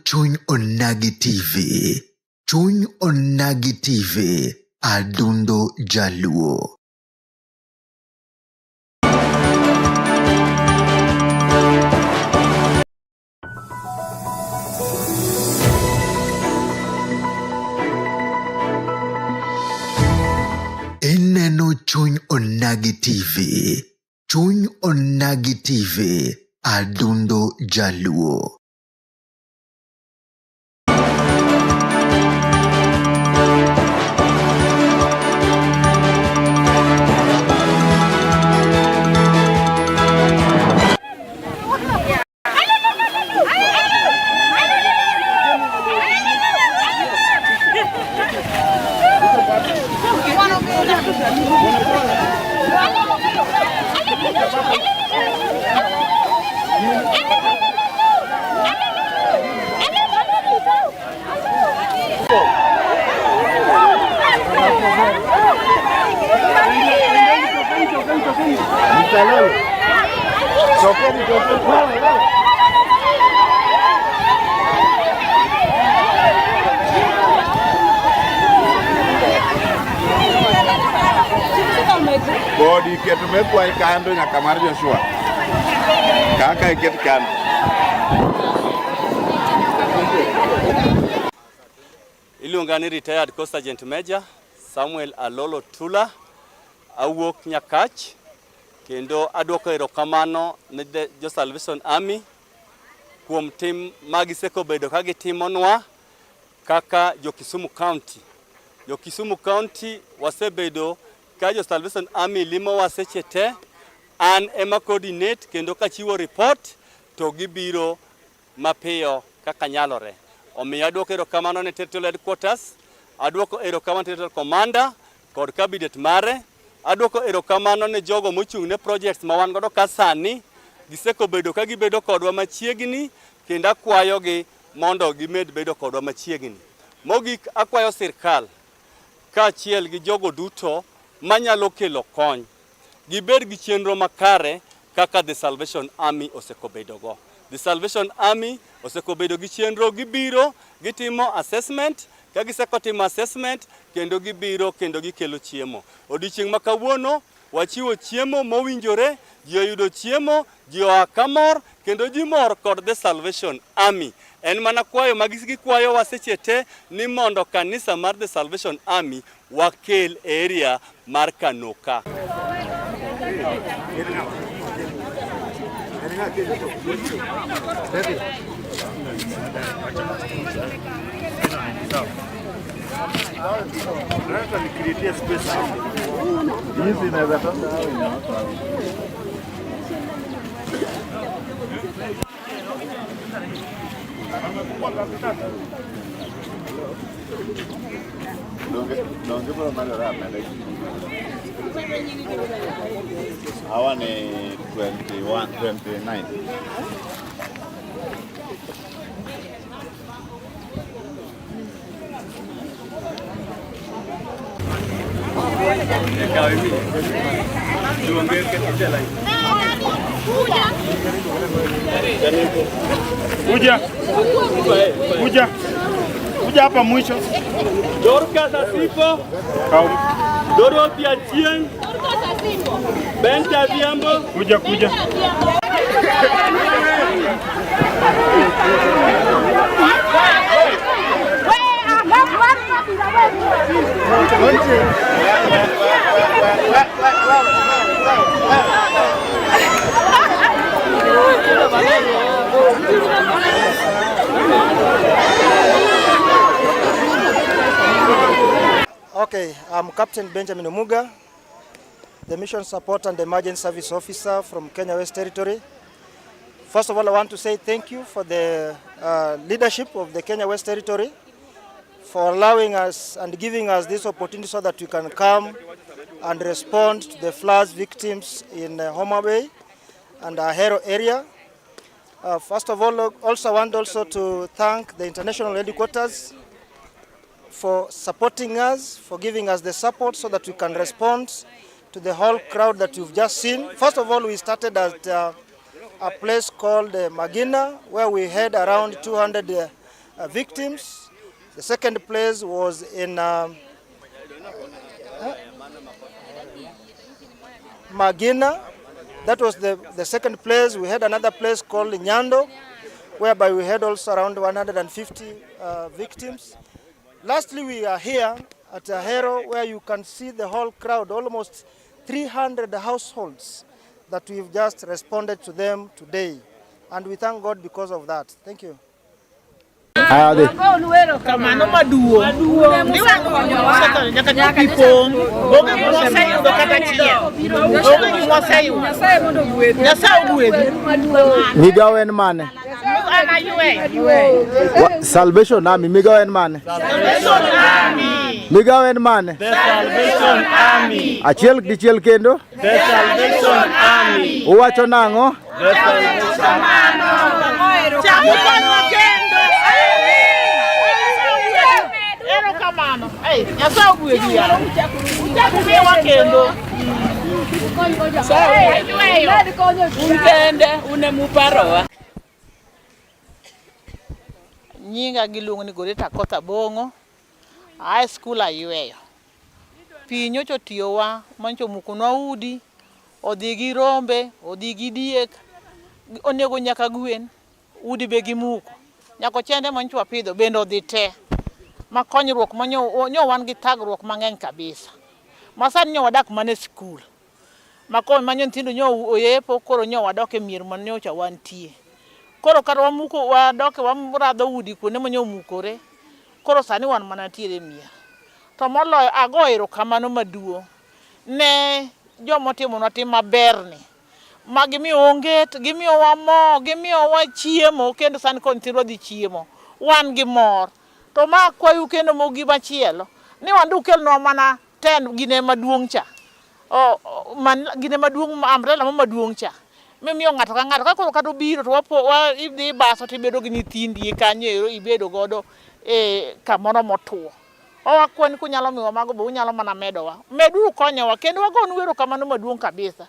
Chuny Onagi TV. Chuny Onagi TV. Adundo Jaluo. Ineno Chuny Onagi TV. Chuny Onagi TV. Adundo Jaluo. Bodi iketo mekwayi kando nyaka mar Joshua. Kaka iket kando. Iluonga ni retired Coast Sergeant Major Samuel Alolo Tula, awuok Nyakach kendo adwoko erokamano ne jo Salvation Army kuom tim ma gisekobedo ka gitimonwa kaka jo Kisumu County. Jo Kisumu County wasebedo ka jo Salvation Army limowa seche te, an ema coordinate kendo kachiwo report to gibiro mapiyo kaka nyalore. Omiyo adwoko erokamano ne Territorial Headquarters, adwoko erokamano Territorial Commander kod cabinet mare, adwoko erokamano ne jogo mochung' ne projects ma wan godo ka sani, gisekobedo ka gibedo kodwa machiegni kendo akwayogi mondo gimed bedo kodwa machiegni. Mogik akwayo sirkal kaachiel gi jogo duto manyalo kelo kony gibed gi chenro makare kaka The Salvation Army osekobedogo. The Salvation Army osekobedo gi chenro, gibiro gitimo assessment, ka gisekotimo assessment kendo gibiro kendo gikelo chiemo. Odiochieng' ma kawuono wachiwo chiemo mowinjore, ji oyudo chiemo, ji oa kamor kendo ji mor kod The Salvation Army. En mana kwayo ma gikwayowa seche te ni mondo kanisa mar The Salvation Army wakel e area mar Kanoka. Hizi inaweza toka au inaweza. Donge bro medore ameda. Hawa ni 21, 29. Kuja. Kuja. Kuja hapa mwisho. Dorcas Asipo, Kau. Dorothy Achieng, Benta Adhiambo, Kuja kuja. Okay, I'm Captain Benjamin Omuga, the Mission Support and Emergency Service Officer from Kenya West Territory. First of all, I want to say thank you for the leadership of the Kenya West Territory for allowing us and giving us this opportunity so that we can come and respond to the floods victims in Homa Bay and Ahero area. First of all, also I want also to thank the international headquarters for supporting us, for giving us the support so that we can respond to the whole crowd that you've just seen. First of all, we started at a place called Magina, where we had around 200 victims. The second place was in Magina. That was the second place. We had another place called Nyando, whereby we had also around 150 victims. Lastly, we are here at Ahero, where you can see the whole crowd, almost 300 households that we've just responded to them today. And we thank God because of that. Thank you. Kamano maduong' nyaka pi pong' onge gima waseyudo kata achiel, onge gima waseyudo. Nyasaye ogwedhu. Migawo en mane? An ayweyo. Salvation Army, migawo en mane? Salvation Army. Migawo en mane? The Salvation Army. Achiel dichiel kendo? The Salvation Army. Uwacho nang'o? The Salvation Chak ukonywa kendo. Erokamano. Nyasaye ogwedhu yawa. Uchak umiwa kendo. Ayweyo. Un kende un emuparowa. Nyinga giluongo ni Goreta Akoth Abong'o. Ae skul ayweyo. Pi nyocha otiyowa manyocha omukonwa udi, odhi gi rombe, odhi gi diek, onego nyaka gwen, udi be gimuko. Nyaka ochende manyocha wapidho bende odhi te. Ma konyruok manyo nyo wan gi thagruok mang'eny kabisa. Ma sani nyo wadak mana e skul. Ma manyo nyithindo nyo oyepo koro nyo wadok e mier manyocha wantie. Koro kar wamuko wadok waradho udi kuonde manyo omukore. Koro sani wan mana tiere mier. To moloyo ago erokamano maduong' ne jomotimo tim maberni. Ma gimiyo onget, gimiyowa mo, gimiyowa chiemo kendo sani koro nyithindwa dhi chiemo. Wan gi mor. To ma akwayu kendo mogi machielo ni wan ukelnwa mana ten gine maduong' cha. Gine maduong' umbrella mo maduong' cha. Mimiyo ng'ato ka ng'ato ka koro kata obiro to wapo idhi baso tibedo gi nyithindi kanyo ero ibedo godo e kamoro motuo. Owakwa ni kunyalo miwa mago be unyalo mana medowa. Meduru konyowa kendo wagonu erokamano maduong' kabisa.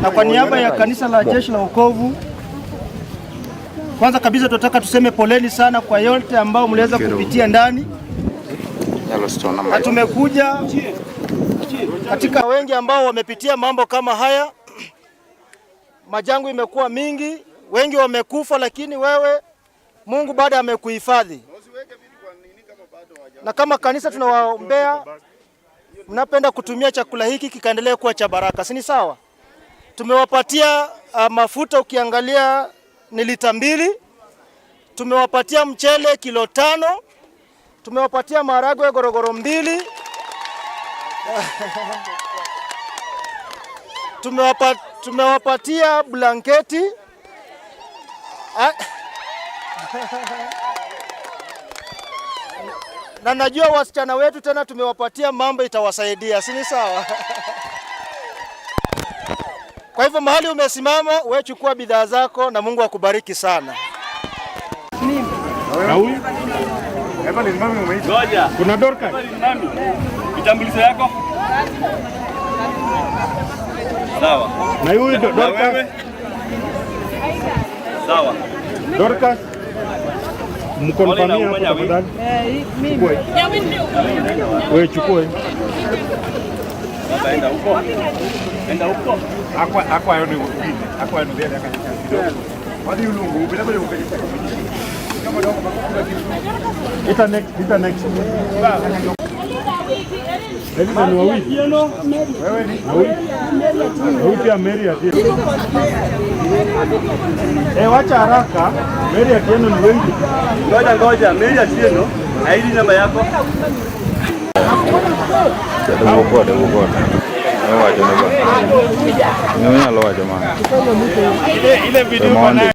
Na kwa niaba ya kanisa la Jeshi la Wokovu, kwanza kabisa tunataka tuseme poleni sana kwa yote ambao mliweza kupitia ndani, na tumekuja katika wengi ambao wamepitia mambo kama haya. Majango imekuwa mingi, wengi wamekufa, lakini wewe Mungu bado amekuhifadhi. Na kama kanisa tunawaombea, mnapenda kutumia chakula hiki kikaendelea kuwa cha baraka, si ni sawa? Tumewapatia mafuta, ukiangalia ni lita 2. Tumewapatia mchele kilo 5. Tumewapatia maharagwe gorogoro 2. Tumewapatia blanketi. Na najua wasichana wetu tena tumewapatia mambo itawasaidia, si ni sawa? Kwa hivyo mahali umesimama, wewe chukua bidhaa zako na Mungu akubariki sana. Na huyu? Ngoja. Kuna Dorcas. Kitambulisho yako? Sawa. Na huyu Dorcas. Sawa. Dorcas. Mkonfamia hapo tafadhali. Chukua. Wewe chukua. Baba enda huko. Enda huko. Akwa yoni upinde. Akwa yoni mbele akanyika. Wadi ulungu bila bila ukanyika. Ita next, ita next. Hivi ni wawili. Wewe ni? Na huyu pia Mary Atieno. Wacha haraka. Mary Atieno ni wengi. Ngoja ngoja, Mary Atieno, ID namba yako? Ile video bana.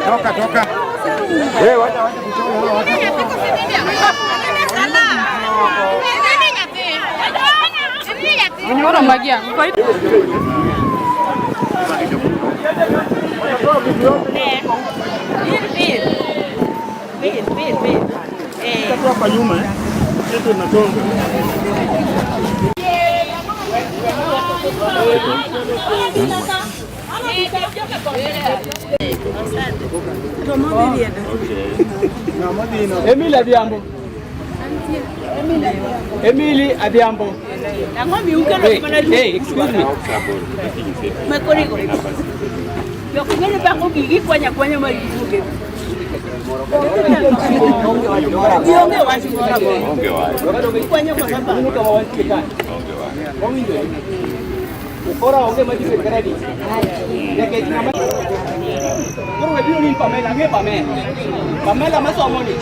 Toka toka. Wewe wacha wacha kuchoma. Kwa nyuma kitu inasonga. Emily Adhiambo. Emily Adhiambo. Hey, hey, excuse me. Ukora onge madhi credit. Nikech ng'ama Koro we biro ni Pamela, ang'e Pamela. Pamela masomo ni.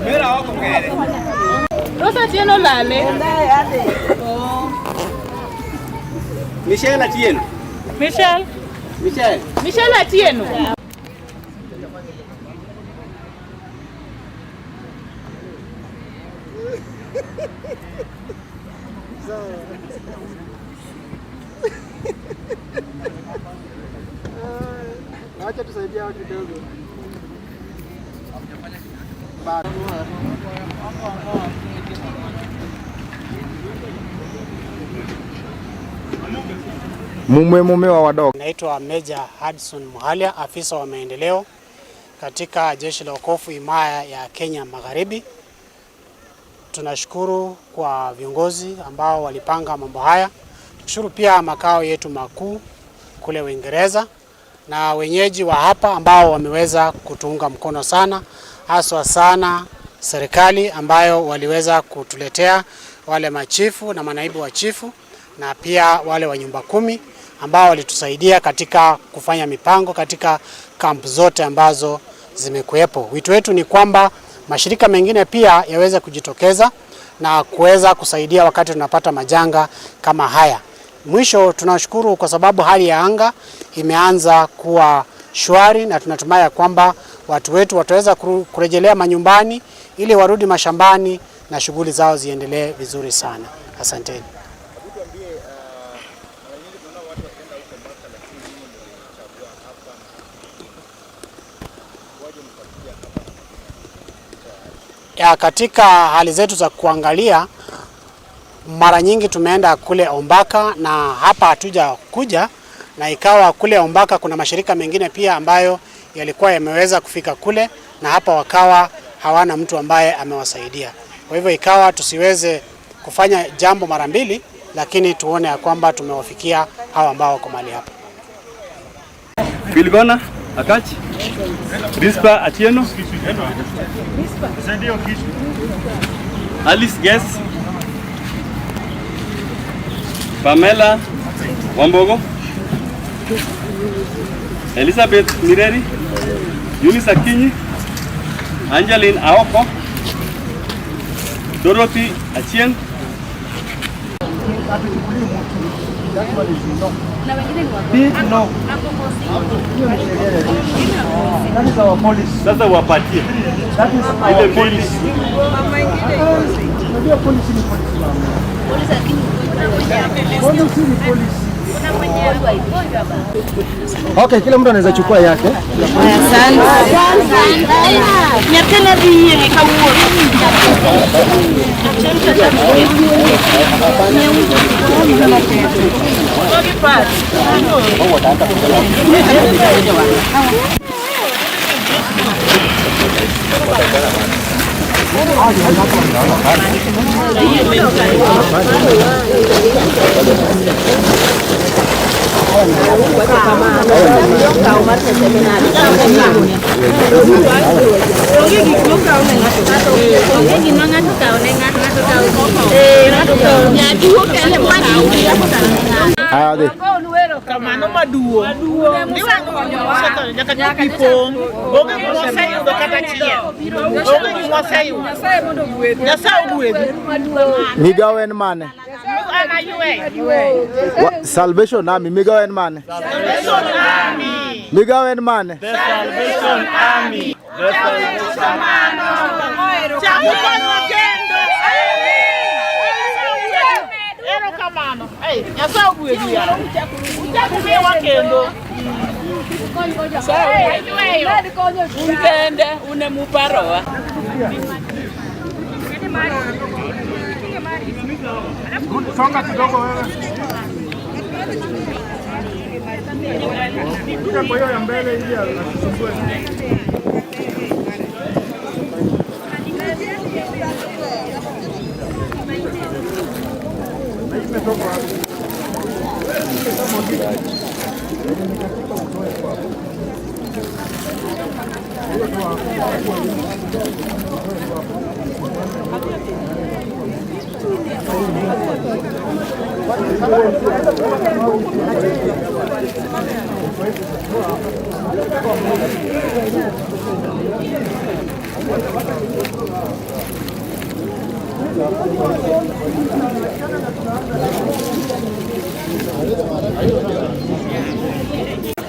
Mera ok ong'ere. Rosa Atieno lale. Michelle Atieno. Michelle. Michelle. Michelle Atieno. Acha tusaidia watu kidogo. Mume mume wa wadogo. Naitwa Meja Hudson Muhalia, afisa wa maendeleo katika Jeshi la Wokovu Himaya ya Kenya Magharibi. Tunashukuru kwa viongozi ambao walipanga mambo haya. Tushukuru pia makao yetu makuu kule Uingereza na wenyeji wa hapa ambao wameweza kutuunga mkono sana, haswa sana serikali ambayo waliweza kutuletea wale machifu na manaibu wa chifu na pia wale wa nyumba kumi ambao walitusaidia katika kufanya mipango katika kampu zote ambazo zimekuwepo. Wito wetu ni kwamba mashirika mengine pia yaweze kujitokeza na kuweza kusaidia wakati tunapata majanga kama haya. Mwisho, tunashukuru kwa sababu hali ya anga imeanza kuwa shwari na tunatumai ya kwamba watu wetu wataweza kurejelea manyumbani ili warudi mashambani na shughuli zao ziendelee vizuri sana. Asanteni. Ya, katika hali zetu za kuangalia mara nyingi tumeenda kule Ombaka na hapa hatuja kuja, na ikawa kule Ombaka kuna mashirika mengine pia ambayo yalikuwa yameweza kufika kule na hapa wakawa hawana mtu ambaye amewasaidia. Kwa hivyo ikawa tusiweze kufanya jambo mara mbili, lakini tuone ya kwamba tumewafikia hawa ambao wako mahali hapa. Bilgona Akach, Rispa Atieno, Alice Guess, Pamela Wambogo, Elizabeth Mireri, Eunice Akinyi, Angeline Aoko, Dorothy Achieng. Sasa wapatie ile mbili. Okay, kila mtu anaweza chukua yake. Haya, dhi. Kamano maduong'. Nyaka pi pong'. Onge gima waseyudo kata achiel. Onge gima waseyudo. Nyasaye ogwedhu. Migawo en mane? An ayweyo. Salvation Army, migawo en mane? Salvation Army. Migawo en mane? The Salvation Army. Erokamano. Nyasaye ogwedhi. Uchak umiwa kendo. Un kende un emuparowa. Songa kidogo wewe. Kuja kwa hiyo ya mbele ili asisumbue.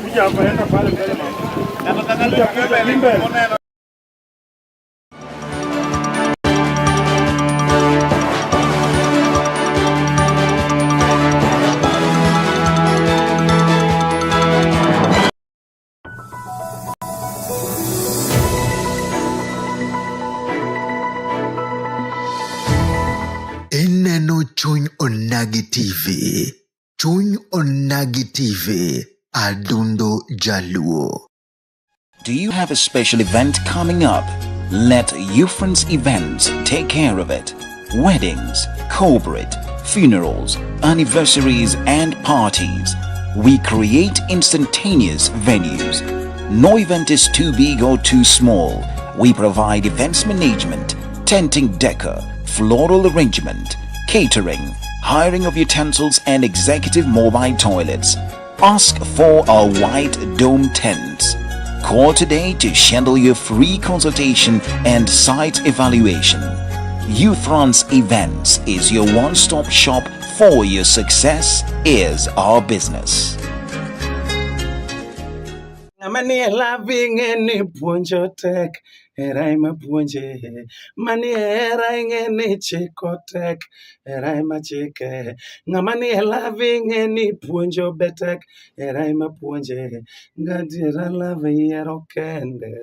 Kuja hapa, enda pale mbele mama. Kuja mbele. Ineno Chuny Onagi TV. Chuny Onagi TV. Adundo Jaluo. Do you have a special event coming up? Let Ufrance Events take care of it. Weddings, corporate, funerals, anniversaries, and parties. We create instantaneous venues. No event is too big or too small. We provide events management, tenting decor, floral arrangement, catering, hiring of utensils, and executive mobile toilets. Ask for our white dome tents. Call today to schedule your free consultation and site evaluation. Ufrance Events is your one-stop shop for your success is our business. Ng'ama nie love ing'e ni puonjo tek, hera ema puonje. Manie hera ing'e ni chiko tek, hera ema chike. Ng'ama nie love ing'e ni puonjo be tek, hera ema puonje. Gadiera love yiero kende,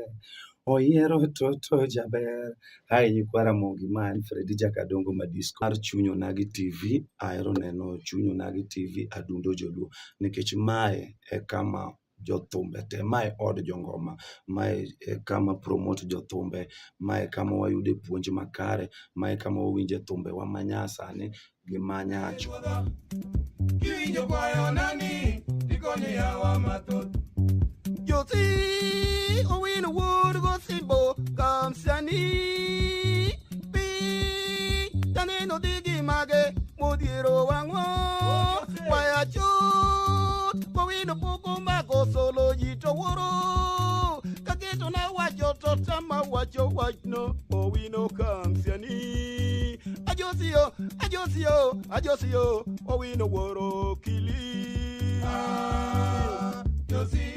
oyiero toto jaber. Hi nyikwa Ramogi, ma en Fredi Jakadongo Madisco mar Chuny Onagi TV. Ahero neno Chuny Onagi TV Adundo Joluo nikech mae e kama jothumbe te, mae od jongoma, mae e kama promote jothumbe, mae kama wayude puonj makare, mae kama wawinje thumbewa manyasani gi manyachon. Kiwinjo kwayo nani, ikonyo yawa mathoth. Josi owino wuod gosimbo kamsani pi taneno dhi gi mage modhiero wang'wa waya chuth kowino pok omako solo ji to wuoro kaketo na wacho to tama wacho wachno owino kamsiani ajosio ajosio ajosio owino wuoro kili. Josi.